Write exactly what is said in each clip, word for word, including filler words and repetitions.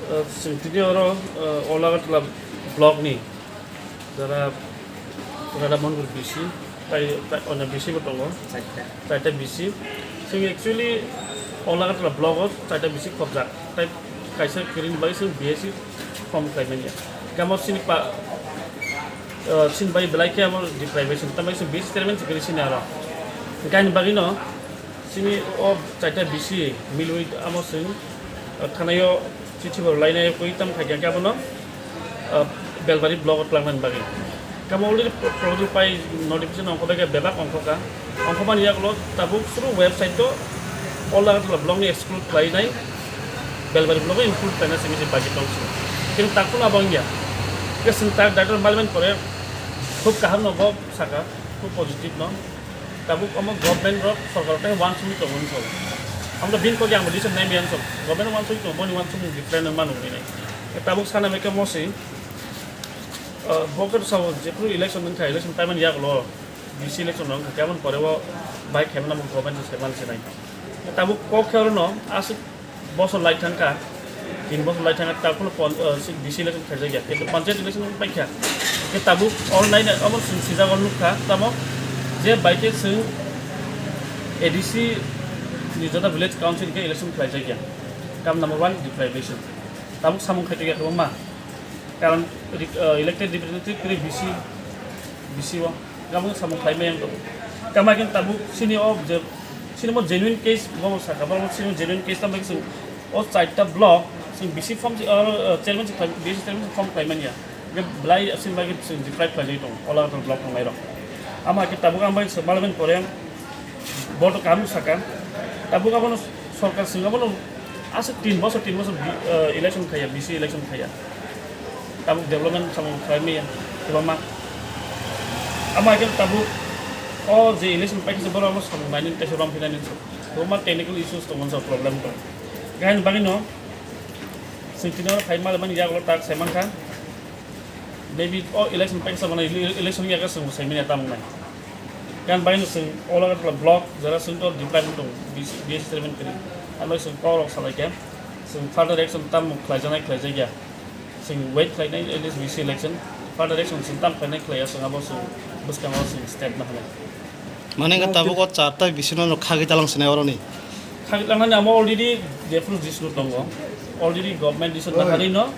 Uh, chwng tini oro, uh, All Agartala block ni jara Radha Mohanpur B C, tai, tai, ono B C bo tongo. Chaita. Chaita B C. Chwng actually All Agartala block o chaita B C khobjak. Tai kaisa kwrwini bagwi chwng B S C form khlai manya. Gamo chini pa, uh, chini bai belai khe amo deprivation. Tambai chwng B S C chairman se kwrwi sini aro. Hwnkhe ani bagwino chini o chaita B C milwi amo chwng, uh, thanaio chithi bo lainai koi tam khaikha khe abono, uh, Belbari block o twlangmani bagwi. Kamo already pro-, proposal pai notification ongkho bai khe bebak ongkho kha. Ongkho mani yagulo tabuk suru website o All Agartala block ni exclude khlainai, Belbari block o include khlainai simi se bagi tong sini. Kintu takhuno abo wngya. Khe chwng tak director maliman pore khub kaham no bo saka, khub positive no. Tabuk omo government rok sorkar tei uansugwi tongo hinwi sao. Amno bini kok yang bo decision nai maya hinwi sao. Government uansugwi tongo, boni uansukmung different wngmano hinwi nai. Tabuk sana mekhe mosi, ah, bo khe sao jephru election wngkha, election time ani yagulo B C election wngkha, khe aboni pore o bai khaimano bo government se saiman se nai. Tabuk kok khe orono aswk bosor lai thangkha, tin bosor lai thangkha, ta kheno pon-, eh, si-, B C election khaijak ya, kintu panchayat election paikha. Khe tabuk online omo chwng sijak o nukha, tamo je bai khe chwng A D C ni jota village council khe election khlaijak ya. Kam number one deprivation. Tabuk samung khaitokya kwbangma. Karon re-, eh, elected representative kwrwi B C, B C o. Gabung samung khlai maya wng tongo. Tamo khe tabuk chini o je, chini mo genuine case bo saka, bo chini genuine case tamo khe chwng o chaita block chwng B C form si, o, o, chairman si khlai, B C chairman si form khlai manya. Ge belai chini bagwi chwng deprive khlai tongo, All Agartala block tongnai rok. Amo khe tabuk ang bai swk malaimani pore, bo to kaham saka. Tabuk abono sorkar chwng abono aswk tin bosor, tin bosor bi-, eh, election khaiya, B C election khaiya. Tabuk development samung khlai maya kwbangma. Amo hai khe tabuk o je election paikhe borok amo samung nainani tei rom phinani kwbangma technical issues tongo, problem tongo. Gaini bagwino chwng tini oro phai malaimani yagulo tak sai mankha. Maybe o election paikhe samani ele-, election yaga chwng sai manya tamung nai. Gan bagwino chwng All Agartala block jora chwng to development tongo, B C, B S C chairman kwrwi. Ano chwng kok rok salai khe chwng further action tamo khlaijaknai khlaijakya. Chwng wait khlainai at least B C election. Further action chwng tam khlainai khlaiya, chwng abo chwng bwskango chwng step na hwnwi. Mane wngkha tabuk o charta B C no khagwi talang sinai oroni. Khagwi talangnani amo already jephru decision tongo. Already government decision naharwi no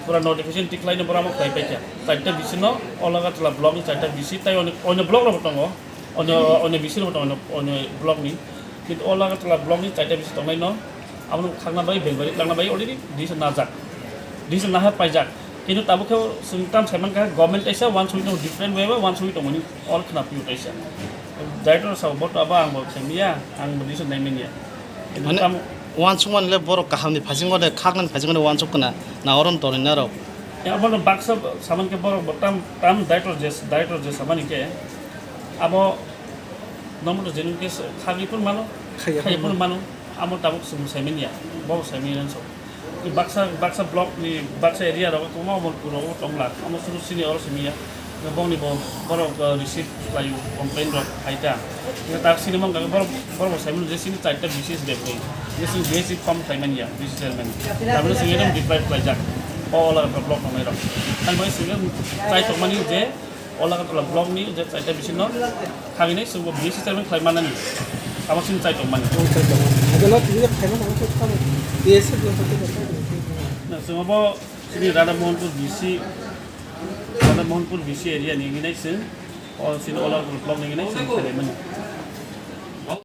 pura notification tikhlai no borok amo khlai paikha. Charta B C no All Agartala block ni charta B C tai onyo, onyo block rok bo tongo. Onyo, onyo B C rok bo tongo, onyo, onyo block ni. Kintu All Agartala block ni charta B C tongnai no. Abono khakna bai, Belbari khakna bai already decision najak. Decision naha paijak. Kintu tabuk khe chwng tam saimankha government kaisa uansugwi tongo, different way bai uansugwi tongmani all khna phiyok kaisa. Director sabo bo to abo ang bo saimanya, ang bo decision naimanya. Kintu mane tam uansukmani le borok kahamni phaisingo de, khaknani phaisingo de uansuk khna, na orom tonwi narok. Ya, abono baksa saman khe borok bo tam, tam director je, director je samani khe abo Nomo to jenuke khagwi phun mano, khaiya phun mano. Amo tabuk chwng saimanya, bo saimanya so. Baksa, baksa block ni, baksa area rogo kwbangma Amarpur rogo tongla, amo suru sini oro saimanya. Bongni bo, borok, uh, receive khlaio, complain rok khaita. Nge tak sini mangka borok, borok bo saimanya je sini charta B C S debri. Nge sini B S C form khlaimanya, B C chairman. Tabuk sini ekdom deprive khlaijak. O ola block tongnai rok. Ang bai sini chai tongmani je All Agartala block ni je chaita B C no khagini chwngbo B S C chairman khlai manani. Abo chini chai tongmani. Ang chai tongmani. Abo no tini khaima nang khe tamo B S C block khe tamo. Na chwngbo chini Radha Mohanpur B C, Radha Mohanpur B C area ni hinai chwng, o chini All Agartala block ni hinai chwng khlai mani.